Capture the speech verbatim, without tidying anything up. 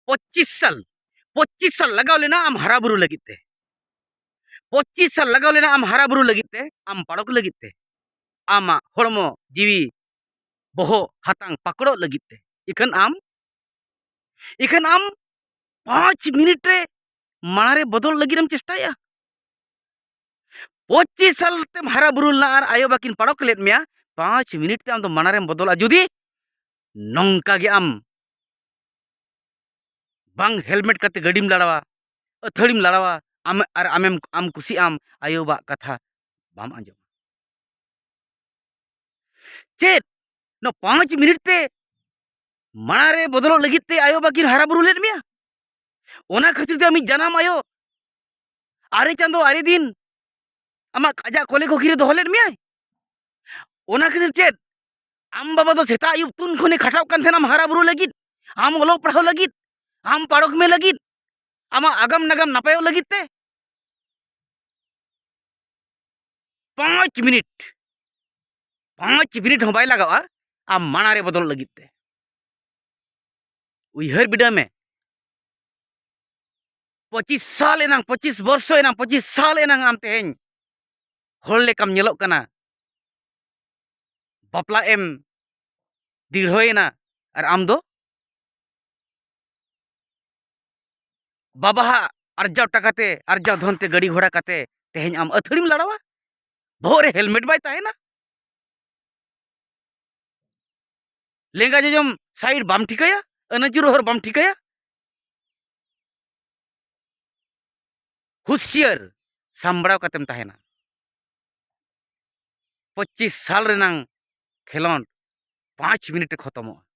ᱯᱚᱸᱪᱤᱥ ᱥᱟᱞ, ᱯᱚᱸᱪᱤᱥ ᱥᱟᱞ ᱞᱟᱜᱟᱣ ᱞᱮᱱᱟ ᱟᱢ ᱦᱟᱨᱟ ᱵᱩᱨᱩ ᱞᱟᱹᱜᱤᱫ ᱛᱮ᱾ ᱯᱚᱸᱪᱤᱥ ᱥᱟᱞ ᱞᱟᱜᱟᱣ ᱞᱮᱱᱟ ᱟᱢ ᱦᱟᱨᱟ ᱵᱩᱨᱩ ᱞᱟᱹᱜᱤᱫ ᱛᱮ, ᱟᱢ ᱯᱟᱲᱚᱠ ᱞᱟᱹᱜᱤᱫ ᱛᱮ᱾ ᱟᱢᱟᱜ ᱦᱚᱲᱢᱚ ᱡᱤᱣᱤ ᱵᱚᱦᱚᱜ ᱦᱟᱛᱟᱝ ᱯᱟᱠᱲᱚᱜ ᱞᱟᱹᱜᱤᱫ ᱛᱮ᱾ ᱤᱠᱷᱟᱹᱱ ᱟᱢ, ᱤᱠᱷᱟᱹᱱ ᱟᱢ ᱯᱟᱸᱪ ᱢᱤᱱᱤᱴ ᱨᱮ ᱢᱟᱲᱟᱝ ᱨᱮ ᱵᱚᱫᱚᱞ ᱞᱟᱹᱜᱤᱫ ᱮᱢ ᱪᱮᱥᱴᱟᱭᱮᱜᱼᱟ᱾ ᱯᱚᱸᱪᱤᱥ ᱥᱟᱞ ᱛᱮᱢ ᱦᱟᱨᱟ ᱵᱩᱨᱩ ᱞᱮᱱᱟ ᱟᱨ ᱟᱭᱳ ᱵᱟᱵᱟ ᱠᱤᱱ ᱯᱟᱲᱚᱠ ᱞᱮᱫ ᱢᱮᱭᱟ, ᱯᱟᱸᱪ ᱢᱤᱱᱤᱴ ᱛᱮ ᱟᱢ ᱫᱚ ᱢᱟᱲᱟᱝ ᱨᱮᱢ ᱵᱚᱫᱚᱞᱟ᱾ ᱡᱩᱫᱤ ᱱᱚᱝᱠᱟ ᱜᱮ ᱟᱢ ᱵᱟᱝ ᱦᱮᱞᱢᱮᱴ ᱠᱟᱛᱮ ᱜᱟᱹᱰᱤᱢ ᱞᱟᱲᱟᱣᱟ, ᱟᱹᱛᱷᱟᱹᱲᱤᱢ ᱞᱟᱲᱟᱣᱟ, ᱟᱢ ᱟᱨ ᱟᱢᱮᱢ, ᱟᱢ ᱠᱩᱥᱤᱜ ᱟᱢ, ᱟᱭᱳ ᱵᱟᱵᱟᱜ ᱠᱟᱛᱷᱟ ᱵᱟᱢ ᱟᱸᱡᱚᱢᱟ᱾ ᱪᱮᱫ ᱱᱚᱣᱟ ᱯᱟᱸᱪ ᱢᱤᱱᱤᱴ ᱛᱮ ᱢᱟᱲᱟᱝ ᱨᱮ ᱵᱚᱫᱚᱞᱚᱜ ᱞᱟᱹᱜᱤᱫ ᱛᱮ ᱟᱭᱳ ᱵᱟᱵᱟ ᱠᱤᱱ ᱦᱟᱨᱟ ᱵᱩᱨᱩ ᱞᱮᱫ ᱢᱮᱭᱟ? ᱚᱱᱟ ᱠᱷᱟᱹᱛᱤᱨ ᱛᱮ ᱟᱢᱤᱡ ᱡᱟᱱᱟᱢ ᱟᱭᱳ ᱟᱨᱮ ᱪᱟᱸᱫᱚ ᱟᱨᱮ ᱫᱤᱱ ᱟᱢᱟᱜ ᱟᱡᱟᱜ ᱠᱚᱞᱮ ᱠᱚᱠᱷᱤ ᱨᱮ ᱫᱚᱦᱚ ᱞᱮᱫ ᱢᱮᱭᱟᱭ? ᱚᱱᱟ ᱠᱷᱟᱹᱛᱤᱨ ᱪᱮᱫ ᱟᱢ ᱵᱟᱵᱟ ᱫᱚ ᱥᱮᱛᱟᱜ ᱟᱹᱭᱩᱵ ᱛᱩᱱ ᱠᱷᱚᱱᱮ ᱠᱷᱟᱴᱟᱣᱜ ᱠᱟᱱ ᱛᱟᱦᱮᱱᱟ ᱟᱢ ᱦᱟᱨᱟ ᱵᱩᱨᱩ ᱞᱟᱹᱜᱤᱫ, ᱟᱢ ᱚᱞᱚᱜ ᱯᱟᱲᱦᱟᱣ ᱞᱟᱹᱜᱤᱫ, ᱟᱢ ᱯᱟᱲᱚᱠ ᱢᱮ ᱞᱟᱹᱜᱤᱫ, ᱟᱢᱟᱜ ᱟᱜᱟᱢ ᱱᱟᱜᱟᱢ ᱱᱟᱯᱟᱭᱚᱜ ᱞᱟᱹᱜᱤᱫ ᱛᱮ? ᱯᱟᱸᱪ ᱢᱤᱱᱤᱴ, ᱯᱟᱸᱪ ᱢᱤᱱᱤᱴ ᱦᱚᱸ ᱵᱟᱭ ᱞᱟᱜᱟᱜᱼᱟ ᱟᱢ ᱢᱟᱲᱟᱝ ᱨᱮ ᱵᱚᱫᱚᱞ ᱞᱟᱹᱜᱤᱫ ᱛᱮ᱾ ᱩᱭᱦᱟᱹᱨ ᱵᱤᱰᱟᱹᱣ ᱢᱮ, ᱯᱚᱸᱪᱤᱥ ᱥᱟᱞ ᱮᱱᱟᱝ, ᱯᱚᱸᱪᱤᱥ ᱵᱚᱨᱥᱚ ᱮᱱᱟᱝ, ᱯᱚᱸᱪᱤᱥ ᱥᱟᱞ ᱮᱱᱟᱝ ᱟᱢ ᱛᱮᱦᱮᱧ ᱦᱚᱲ ᱞᱮᱠᱟᱢ ᱧᱮᱞᱚᱜ ᱠᱟᱱᱟ, ᱵᱟᱯᱞᱟ ᱮᱢ ᱫᱤᱲᱦᱚᱭᱮᱱᱟ, ᱟᱨ ᱟᱢ ᱫᱚ ᱵᱟᱵᱟᱦᱟᱜ ᱟᱨᱡᱟᱣ ᱴᱟᱠᱟ ᱛᱮ, ᱟᱨᱡᱟᱣ ᱫᱷᱚᱱ ᱛᱮ, ᱜᱟᱹᱰᱤ ᱜᱷᱚᱲᱟ ᱠᱟᱛᱮ ᱛᱮᱦᱮᱧ ᱟᱢ ᱟᱹᱛᱷᱟᱹᱲᱤᱢ ᱞᱟᱲᱟᱣᱟ, ᱵᱚᱦᱚᱜ ᱨᱮ ᱦᱮᱞᱢᱮᱴ ᱵᱟᱭ ᱛᱟᱦᱮᱱᱟ, ᱞᱮᱸᱜᱟ ᱡᱚᱡᱚᱢ ᱥᱟᱭᱤᱰ ᱵᱟᱢ ᱴᱷᱤᱠᱟᱹᱭᱟ, ᱟᱹᱱᱟᱹᱪᱩᱨ ᱦᱚᱨ ᱵᱟᱢ ᱴᱷᱤᱠᱟᱹᱭᱟ᱾ ᱦᱩᱥᱭᱟᱹᱨ ᱥᱟᱢᱵᱲᱟᱣ ᱠᱟᱛᱮᱢ ᱛᱟᱦᱮᱱᱟ᱾ ᱯᱚᱸᱪᱤᱥ ᱥᱟᱞ ᱨᱮᱱᱟᱝ ᱠᱷᱮᱞᱳᱸᱰ ᱯᱟᱸᱪ ᱢᱤᱱᱤᱴ ᱨᱮ ᱠᱷᱚᱛᱚᱢᱚᱜᱼᱟ᱾